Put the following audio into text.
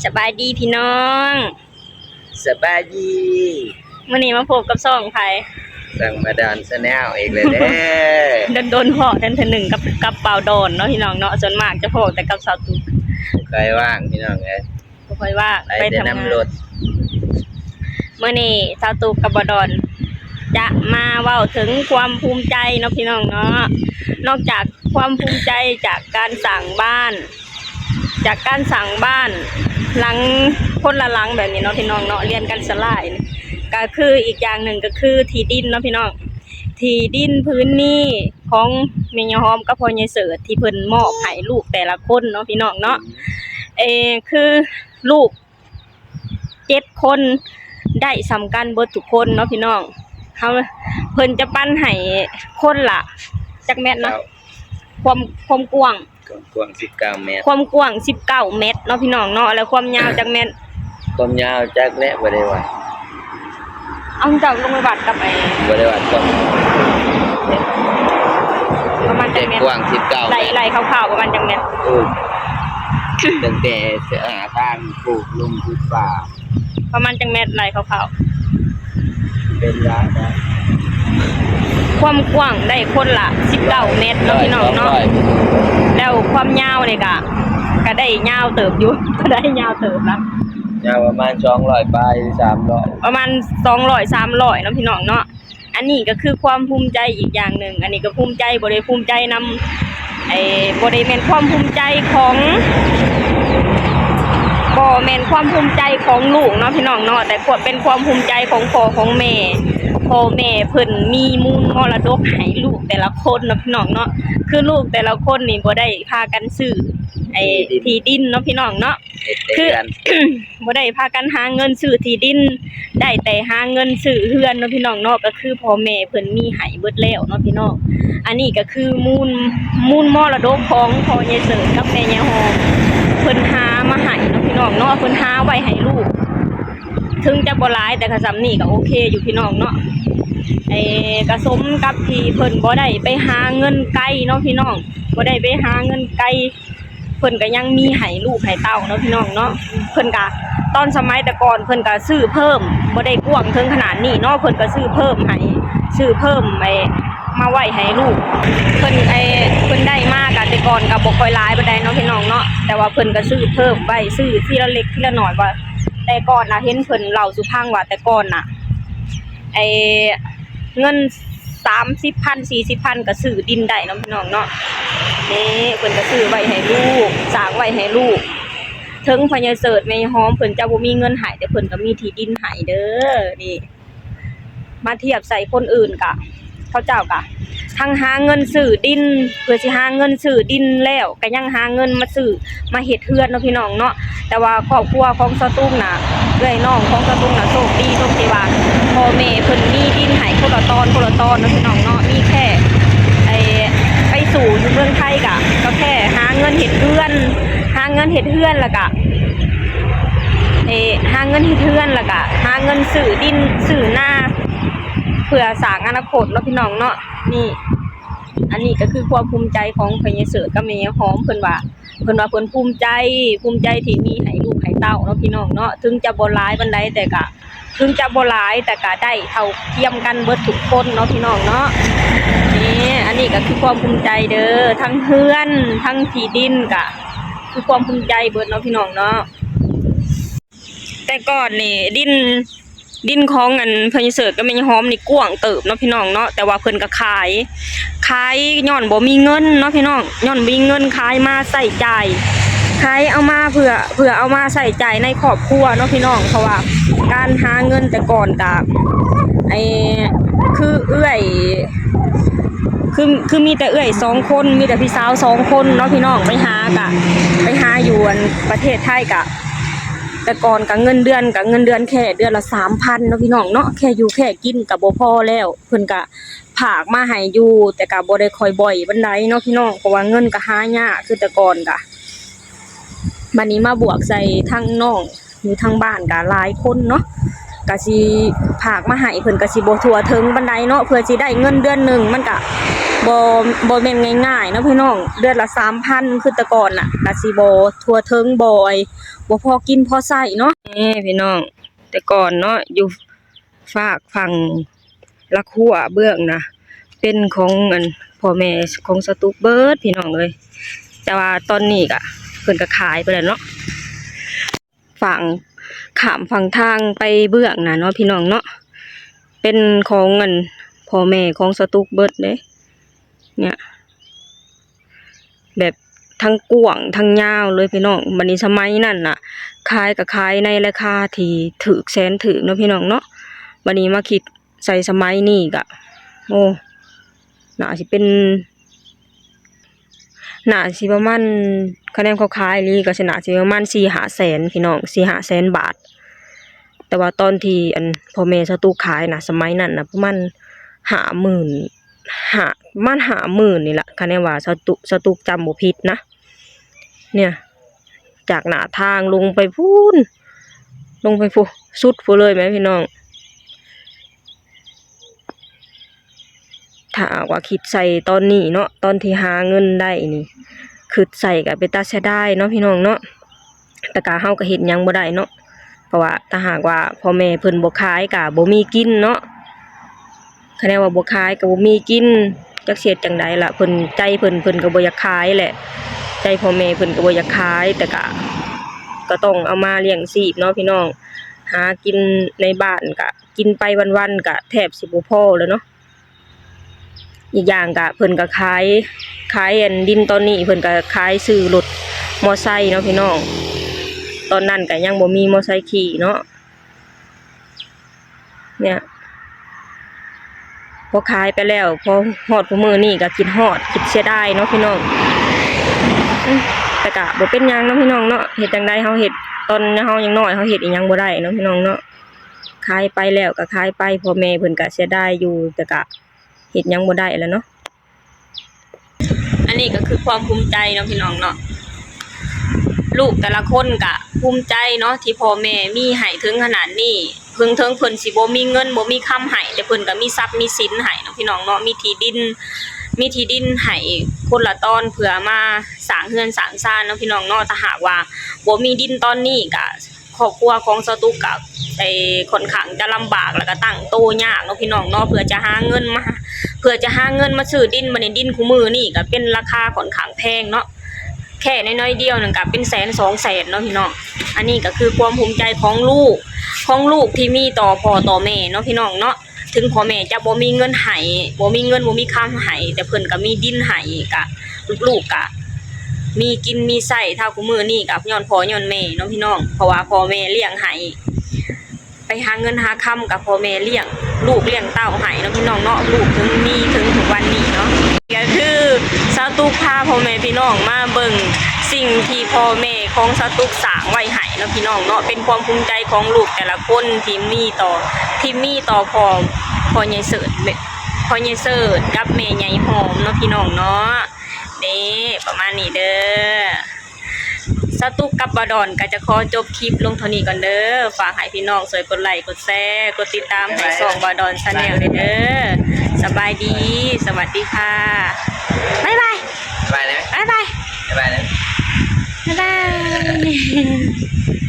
ສະບາຍດີພີ່ນ້ອງ ສະບາຍດີ. ມື້ນີ້ມາພົບກັບຊ່ອງໃຜ? ຊ່ອງມາດານແຊນແນວອີກແລ້ວເດ້. ດົນໆພໍ້ກັນເທື່ອໜຶ່ງກັບ ກັບບ່າວດອນເນາະພີ່ນ້ອງເນາະ. ສ່ວນມາກຈະພໍ້ແຕ່ກັບສາວຕຸກ ບໍ່ຄ່ອຍວ່າງພີ່ນ້ອງເອີຍ. ບໍ່ຄ່ອຍວ່າງ ໄປແຕ່ນຳລົດ. ມື້ນີ້ສາວຕຸກກັບບ່າວດອນຈະມາເວົ້າເຖິງຄວາມພູມໃຈເນາະພີ່ນ້ອງເນາະ. ນອກຈາກຄວາມພູມໃຈຈາກການສ້າງບ້ານ ຈາກການສ້າງບ້ານຫຼັງ ຄົນລະຫຼັງແບບນີ້ເນາະພີ່ນ້ອງເນາະ ລຽນກັນສະຫຼາຍ ກະຄືອີກຢ່າງໜຶ່ງກະຄືທີ່ດິນເນາະພີ່ນ້ອງ. ທີ່ດິນພື້ນນີ້ຂອງແມ່ຍາຫອມກັບພໍ່ໃຫຍ່ເສີດ ທີ່ເພິ່ນມອບໃຫ້ລູກແຕ່ລະຄົນເນາະພີ່ນ້ອງເນາະ. ເອີ ຄືລູກເຈັດຄົນ ໄດ້ສ່ຳກັນເບິດທຸກຄົນເນາະພີ່ນ້ອງ. ເຮົາ ເພິ່ນຈະປັນໃຫ້ຄົນລະຈັກແມັດເນາະ? ຄວາມ ຄວາມກວ້າງ ຄວາມກວ້າງສິບເກົ້າແມັດ ຄວາມກວ້າງສິບເກົ້າແມັດເນາະພີ່ນ້ອງເນາະ. ແລ້ວຄວາມຍາວຈັກແມັດ? ຄວາມຍາວຈັກແຫຼະ ບໍ່ໄດ້ວັດ. ເອົາ ເຈົ້າລົງໄປວັດກັບໄອ້ ບໍ່ໄດ້ວັດ ປະມານຈັກແມັດ? ແຕ່ກວ້າງສິບເກົ້າແມັດ. ໄລ່ ໄລ່ຄ່າວໆປະມານຈັກແມັດ? ໂອ້ ຕັ້ງແຕ່ ອ່າ ທາງປູກລົງປູກປ່າ ປະມານຈັກແມັດ ໄລ່ຄ່າວໆ? ເປັນລະ ຄວາມກວ້າງໄດ້ຄົນລະສິບເກົ້າແມັດເນາະພີ່ນ້ອງເນາະ. ແລ້ວຄວາມຍາວນີ້ກະ ກະໄດ້ຍາວເຕີບຢູ່ ກະໄດ້ຍາວເຕີບລະ ຍາວປະມານສອງຮ້ອຍປາຍ ສາມຮ້ອຍ ປະມານສອງຮ້ອຍ ສາມຮ້ອຍເນາະພີ່ນ້ອງເນາະ. ອັນນີ້ກະຄືຄວາມພູມໃຈອີກຢ່າງໜຶ່ງ. ອັນນີ້ກະພູມໃຈ ບໍ່ໄດ້ພູມໃຈນຳ ໄອ້ ບໍ່ໄດ້ແມ່ນຄວາມພູມໃຈຂອງ ບໍ່ແມ່ນຄວາມພູມໃຈຂອງລູກເນາະພີ່ນ້ອງເນາະ ແຕ່ຄວາມ ເປັນຄວາມພູມໃຈຂອງພໍ່ຂອງແມ່. ພໍ່ແມ່ເພິ່ນມີມູນມໍລະດົກໃຫ້ລູກແຕ່ລະຄົນເນາະພີ່ນ້ອງເນາະ. ຄືລູກແຕ່ລະຄົນນີ້ບໍ່ໄດ້ພາກັນຊື້ໄອ້ທີ່ດິນເນາະພີ່ນ້ອງເນາະ ເຮັດແຕ່ເຮືອນ ບໍ່ໄດ້ພາກັນຫາເງິນຊື້ທີ່ດິນ ໄດ້ແຕ່ຫາເງິນຊື້ເຮືອນເນາະພີ່ນ້ອງເນາະ. ກະຄືພໍ່ແມ່ເພິ່ນມີໃຫ້ເບິດແລ້ວເນາະພີ່ນ້ອງ. ອັນນີ້ກະຄືມູນ ມູນມໍລະດົກຂອງພໍ່ໃຫຍ່ເສີດກັບແມ່ຍາຍຫອມ ເພິ່ນຫາມາໃຫ້ເນາະພີ່ນ້ອງເນາະ ເພິ່ນຫາໄວ້ໃຫ້ລູກ. ເຖິງຈະບໍ່ຫຼາຍ ແຕ່ກະສ່ຳນີ້ກະໂອເຄຢູ່ພີ່ນ້ອງເນາະ. ເອີ ກະສົມກັບທີ່ເພິ່ນບໍ່ໄດ້ໄປຫາເງິນໄກເນາະພີ່ນ້ອງ ບໍ່ໄດ້ໄປຫາເງິນໄກ ເພິ່ນກະຍັງມີໃຫ້ລູກໃຫ້ເຕົ້າເນາະພີ່ນ້ອງເນາະ. ເພິ່ນກະ ຕອນສະໄໝແຕ່ກ່ອນເພິ່ນກະຊື້ເພີ່ມ ບໍ່ໄດ້ກວ້າງເຖິງຂະໜາດນີ້ເນາະ ເພິ່ນກະຊື້ເພີ່ມໃຫ້ ຊື້ເພີ່ມໄວ້ ມາໄວ້ໃຫ້ລູກ. ເພິ່ນ ໄອ້ ເພິ່ນໄດ້ມາກະແຕ່ກ່ອນກະບໍ່ຄ່ອຍຫຼາຍປານໃດເນາະພີ່ນ້ອງເນາະ ແຕ່ວ່າເພິ່ນກະຊື້ເພີ່ມໄວ້ ຊື້ທີລະເລັກທີລະໜ້ອຍ. ວ່າແຕ່ກ່ອນນະ ເຫັນເພິ່ນເລົ່າສູ່ຟັງວ່າແຕ່ກ່ອນນະ ໄອ້ ເງິນສາມສິບພັນ ສີ່ສິບພັນ ກະຊື້ດິນໄດ້ເນາະພີ່ນ້ອງເນາະ. ນີ້ເພິ່ນກະຊື້ໄວ້ໃຫ້ລູກ ສ້າງໄວ້ໃຫ້ລູກ ເຖິງພໍ່ໃຫຍ່ເສີດແມ່ຍາຍຫອມເພິ່ນຈະບໍ່ມີເງິນໃຫ້ ແຕ່ເພິ່ນກະມີທີ່ດິນໃຫ້ເດີ. ນີ້ ມາທຽບໃສ່ຄົນອື່ນກະ ເຂົາເຈົ້າກະທັງຫາເງິນຊື້ດິນ ເພື່ອຊິຫາເງິນຊື້ດິນແລ້ວ ກະຍັງຫາເງິນມາຊື້ ມາເຮັດເຮືອນເນາະພີ່ນ້ອງເນາະ. ແຕ່ວ່າຄອບຄົວຂອງສາວຕຸກນະ ເອື້ອຍນ້ອງຂອງສາວຕຸກນະ ໂຊກດີຕົງທີ່ວ່າພໍ່ແມ່ເພິ່ນມີດິນໃຫ້ຄົນລະຕອນ ຄົນລະຕອນເນາະພີ່ນ້ອງເນາະ. ມີແຄ່ໄອ້ ໄປສູ້ຢູ່ເມືອງໄທກະ ກະແຄ່ຫາເງິນເຮັດເຮືອນ ຫາເງິນເຮັດເຮືອນ ແລ້ວກະ ເອີ ຫາເງິນເຮັດເຮືອນ ແລ້ວກະຫາເງິນຊື້ດິນຊື້ນາ ເພື່ອສ້າງອະນາຄົດເນາະພີ່ນ້ອງເນາະ. ນີ້ ອັນນີ້ກະຄືຄວາມພູມໃຈຂອງພໍ່ໃຫຍ່ເສີດກັບແມ່ຍາຍຫອມ ເພິ່ນວ່າ ເພິ່ນວ່າເພິ່ນພູມໃຈ ພູມໃຈທີ່ມີໃຫ້ລູກໃຫ້ເຕົ້າເນາະພີ່ນ້ອງເນາະ. ເຖິງຈະບໍ່ຫຼາຍປານໃດ ແຕ່ກະ ເຖິງຈະບໍ່ຫຼາຍ ແຕ່ກະໄດ້ເທົ່າທຽມກັນເບິດທຸກຄົນເນາະພີ່ນ້ອງເນາະ. ນີ້ ອັນນີ້ກະຄືຄວາມພູມໃຈເດີ ທັງເຮືອນ ທັງທີ່ດິນ ກະຄືຄວາມພູມໃຈເບິດເນາະພີ່ນ້ອງເນາະ. ແຕ່ກ່ອນນີ້ດິນ ດິນຂອງອັນພໍ່ໃຫຍ່ເສີດກັບແມ່ຍາຍຫອມນີ້ກວ້າງເຕີບເນາະພີ່ນ້ອງເນາະ ແຕ່ວ່າເພິ່ນກະຂາຍ ຂາຍຍ້ອນບໍ່ມີເງິນເນາະພີ່ນ້ອງ ຍ້ອນບໍ່ມີເງິນ ຂາຍມາໃຊ້ຈ່າຍ ຂາຍເອົາມາເພື່ອ ເພື່ອເອົາມາໃຊ້ຈ່າຍໃນຄອບຄົວເນາະພີ່ນ້ອງ. ເພາະວ່າການຫາເງິນແຕ່ກ່ອນກະ ໄອ້ ຄືເອື້ອຍ ຄື ຄືມີແຕ່ເອື້ອຍສອງຄົນ ມີແຕ່ພີ່ສາວສອງຄົນເນາະພີ່ນ້ອງ ໄປຫາກະ ໄປຫາຢູ່ອັນປະເທດໄທກະ ແຕ່ກ່ອນກະເງິນເດືອນ ກະເງິນເດືອນແຄ່ເດືອນລະສາມພັນເນາະພີ່ນ້ອງເນາະ ແຄ່ຢູ່ແຄ່ກິນກະບໍ່ພໍແລ້ວ ເພິ່ນກະຝາກມາໃຫ້ຢູ່ ແຕ່ກະບໍ່ໄດ້ຄ່ອຍບ່ອຍປານໃດເນາະພີ່ນ້ອງ ເພາະວ່າເງິນກະຫາຍາກຄືແຕ່ກ່ອນກະ. ບາດນີ້ມາບວກໃສ່ທັງນ້ອງຢູ່ທາງບ້ານກະຫຼາຍຄົນເນາະ ກະຊິຝາກມາໃຫ້ ເພິ່ນກະຊິບໍ່ທົ່ວເຖິງປານໃດເນາະ ເພື່ອຊິໄດ້ເງິນເດືອນໜຶ່ງ ມັນກະ ບໍ່ ບໍ່ແມ່ນງ່າຍໆເນາະພີ່ນ້ອງ, ເດືອນລະສາມພັນ ຄືແຕ່ກ່ອນນະ ກະຊິບໍ່ທົ່ວເຖິງ ບໍ່ ບໍ່ພໍກິນພໍໃຊ້ເນາະ. ນີ້ພີ່ນ້ອງ ແຕ່ກ່ອນເນາະ ຢູ່ຟາກຝັ່ງລະຂົວເບື້ອງນະ ເປັນຂອງອັນພໍ່ແມ່ຂອງສະຕຸກເບິດພີ່ນ້ອງເອີຍ, ແຕ່ວ່າຕອນນີ້ກະເພິ່ນກະຂາຍໄປແລ້ວເນາະ. ຝັ່ງ ຂ້າມຝັ່ງທາງໄປເບື້ອງນະເນາະພີ່ນ້ອງເນາະ ເປັນຂອງອັນພໍ່ແມ່ຂອງສະຕຸກເບິດເດ້. ເນີ້ຍ ແບບທັງກວ້າງທັງຍາວເລີຍພີ່ນ້ອງ. ບັດນີ້ສະໄໝນັ້ນນະ ຂາຍກະຂາຍໃນລາຄາທີ່ຖືກແສນຖືກເນາະພີ່ນ້ອງເນາະ. ບັດນີ້ມາຄິດໃສ່ສະໄໝນີ້ກະ ໂອ້ ໜ້າຊິເປັນ ໜ້າຊິປະມານ ຄະແນນເຂົາຂາຍອີ່ຫຼີກໍຊິໜ້າຊິປະມານສີ່ຫ້າແສນພີ່ນ້ອງ ສີ່ຫ້າແສນບາດ. ແຕ່ວ່າຕອນທີ່ອັນພໍ່ແມ່ສະຕຸກຂາຍນະ ສະໄໝນັ້ນນະ ປະມານຫ້າໝື່ນ ຫ້າ ປະມານຫ້າໝື່ນນີ້ລະ ຄະແນນວ່າສະຕຸ ສະຕຸກຈຳບໍ່ຜິດນະ. ເນີ້ຍ ຈາກໜ້າທາງລົງໄປພຸ້ນ ລົງໄປພຸ້ນ ສຸດພຸ້ນເລີຍແມະພີ່ນ້ອງ. ຖ້າຫາກວ່າຄິດໃສ່ຕອນນີ້ເນາະ ຕອນທີ່ຫາເງິນໄດ້ນີ້ ຄິດໃສ່ກໍເປັນຕາເສຍດາຍເນາະພີ່ນ້ອງເນາະ. ແຕ່ກະເຮົາກໍເຮັດຫຍັງບໍ່ໄດ້ເນາະ ເພາະວ່າຖ້າຫາກວ່າພໍ່ແມ່ເພິ່ນບໍ່ຂາຍກໍບໍ່ມີກິນເນາະ. ຄະແນນວ່າບໍ່ຂາຍກໍບໍ່ມີກິນ ຈັກຊິເຮັດຈັ່ງໃດລະ. ເພິ່ນ ໃຈເພິ່ນ ເພິ່ນກໍບໍ່ຢາກຂາຍແຫຼະ ໃຈພໍ່ແມ່ເພິ່ນກໍບໍ່ຢາກຂາຍ ແຕ່ກະ ກໍຕ້ອງເອົາມາລ້ຽງຊີບເນາະພີ່ນ້ອງ. ຫາກິນໃນບ້ານກະ ກິນໄປວັນໆກະແທບຊິບໍ່ພໍແລ້ວເນາະ. ອີກຢ່າງກະເພິ່ນກະຂາຍ ຂາຍອັນດິນ ຕອນນີ້ເພິ່ນກະຂາຍຊື້ລົດມໍໄຊເນາະພີ່ນ້ອງ. ຕອນນັ້ນກະຍັງບໍ່ມີມໍໄຊຂີ່ເນາະ. ເນີ້ຍ ພໍຂາຍໄປແລ້ວ ພໍຮອດຜູ້ມື້ນີ້ກະຄິດຮອດ ຄິດເສຍດາຍເນາະພີ່ນ້ອງ. ອືມ ແຕ່ກະບໍ່ເປັນຫຍັງເນາະພີ່ນ້ອງເນາະ ເຮັດຈັ່ງໃດເຮົາເຮັດ ຕອນເຮົາຍັງນ້ອຍເຮົາເຮັດອີ່ຫຍັງບໍ່ໄດ້ເນາະພີ່ນ້ອງເນາະ. ຂາຍໄປແລ້ວກໍຂາຍໄປ ພໍ່ແມ່ເພິ່ນກໍເສຍດາຍຢູ່ ແຕ່ກໍເຮັດຫຍັງບໍ່ໄດ້ແລ້ວເນາະ. ອັນນີ້ກໍຄືຄວາມພູມໃຈເນາະພີ່ນ້ອງເນາະ ລູກແຕ່ລະຄົນກໍພູມໃຈເນາະ ທີ່ພໍ່ແມ່ມີໃຫ້ເຖິງຂະໜາດນີ້. ເຖິງ ເຖິງເພິ່ນຊິບໍ່ມີເງິນບໍ່ມີຄຳໃຫ້ ແຕ່ເພິ່ນກໍມີຊັບມີສິນໃຫ້ເນາະພີ່ນ້ອງເນາະ ມີທີ່ດິນ ມີທີ່ດິນໃຫ້ຄົນລະຕອນ ເພື່ອມາສ້າງເຮືອນສ້າງຊານເນາະພີ່ນ້ອງເນາະ. ຖ້າຫາກວ່າບໍ່ມີດິນຕອນນີ້ກໍ ຄອບຄົວຂອງສາວຕຸກກະ ໄອ້ ຄ່ອນຂ້າງຈະລຳບາກ ແລ້ວກະຕັ້ງໂຕຍາກເນາະພີ່ນ້ອງເນາະ ເພື່ອຈະຫາເງິນມາ ເພື່ອຈະຫາເງິນມາຊື້ດິນ. ບັດນີ້ດິນຄູ່ມື້ນີ້ກະເປັນລາຄາຄ່ອນຂ້າງແພງເນາະ ແຄ່ໜ້ອຍໆດຽວໜຶ່ງກະເປັນແສນສອງແສນເນາະພີ່ນ້ອງ. ອັນນີ້ກະຄືຄວາມພູມໃຈຂອງລູກ ຂອງລູກທີ່ມີຕໍ່ພໍ່ຕໍ່ແມ່ເນາະພີ່ນ້ອງເນາະ. ເຖິງພໍ່ແມ່ຈະບໍ່ມີເງິນໃຫ້ ບໍ່ມີເງິນບໍ່ມີຄຳໃຫ້ ແຕ່ເພິ່ນກະມີດິນໃຫ້ ກະ ລູກໆກະມີກິນມີໃຊ້ ຖ້າຄູ່ມື້ນີ້ກະຍ້ອນພໍ່ຍ້ອນແມ່ເນາະພີ່ນ້ອງ ເພາະວ່າພໍ່ແມ່ລ້ຽງໃຫ້ ໄປຫາເງິນຫາຄຳກະພໍ່ແມ່ລ້ຽງລູກລ້ຽງເຕົ້າໃຫ້ເນາະພີ່ນ້ອງເນາະ ລູກເຖິງມີເຖິງທຸກວັນນີ້ເນາະ. ກະຄືສາວຕຸກພາພໍ່ແມ່ພີ່ນ້ອງມາເບິ່ງສິ່ງທີ່ພໍ່ແມ່ຂອງສາວຕຸກສ້າງໄວ້ໃຫ້ເນາະພີ່ນ້ອງເນາະ ເປັນຄວາມພູມໃຈຂອງລູກແຕ່ລະຄົນທີ່ມີຕໍ່ ທີ່ມີຕໍ່ພໍ່ ພໍ່ໃຫຍ່ເສີດ ພໍ່ໃຫຍ່ເສີດກັບແມ່ໃຫຍ່ຫອມເນາະພີ່ນ້ອງເນາະ. ເດ້ ປະມານນີ້ເດີ ສາວຕຸກກັບບ່າວດອນກໍຈະຂໍຈົບຄລິບລົງເທົ່ານີ້ກ່ອນເດີ. ຝາກໃຫ້ພີ່ນ້ອງຊ່ວຍກົດໄລ ກົດແຊ ກົດຕິດຕາມໃຫ້ຊ່ອງບ່າວດອນ Channel ແດ່ເດີ. ສະບາຍດີ ສະຫວັດດີຄ່ະ ບາຍບາຍ ບາຍບາຍ ບາຍບາຍ ບາຍບາຍ ບາຍບາຍ.